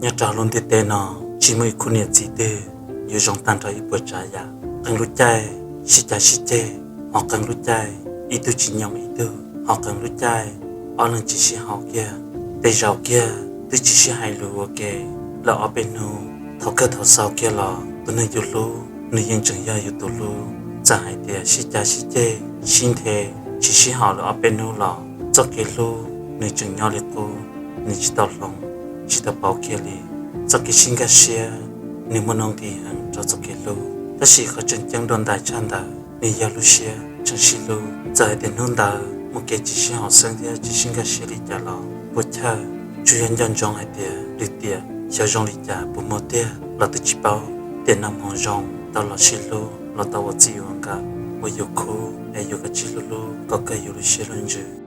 Nyob rau lub ntiaj teb no, tsis muaj ib khub niam txiv twg yuav zoo tag nrho ib puas tsav yam. Qee lub caij sib cav sib ceg, ho qee lub caij ib tug tsis nyob ib tug, ho qee lub caij ob leeg tsis sib haum kiag. Tej zaum kiag twb tsis sib hais lus ua ke lawm ob peb hnub, thaum kawg thaum xaus kiag los tus neeg yus hlub nws yeej tseem yog yus tus hlub. Txawm hais tias sib cav sib ceg, sib nthe, tsis sib haum lawm ob peb hnub los txoj kev hlub nws tseem nyob li qub, nws tsis tau hloov, tsis tau pauv kiag li. Txoj kev sib nkag siab nws muaj nuj nqis heev rau txoj kev hlub, tab sis qhov tseem ceeb dua ntais tshaj ntawd nws yog lub siab tseem sib hlub. Txawm hais tias hnub ntawd muaj kev tsis sib haum xeeb thiab tsis sib nkag siab li cas los puas chawj, tsuas yog nco ntsoov hais tias lwm tiam xyov zoo li cas puas muaj tiag los twb tsis paub. Tiam no hmoov zoo tau los sib hlub, los tau ua txij ua nkawm, ua yus khub es yus kav tsij hlub hlub kom kawg yus lub siab lub ntsws.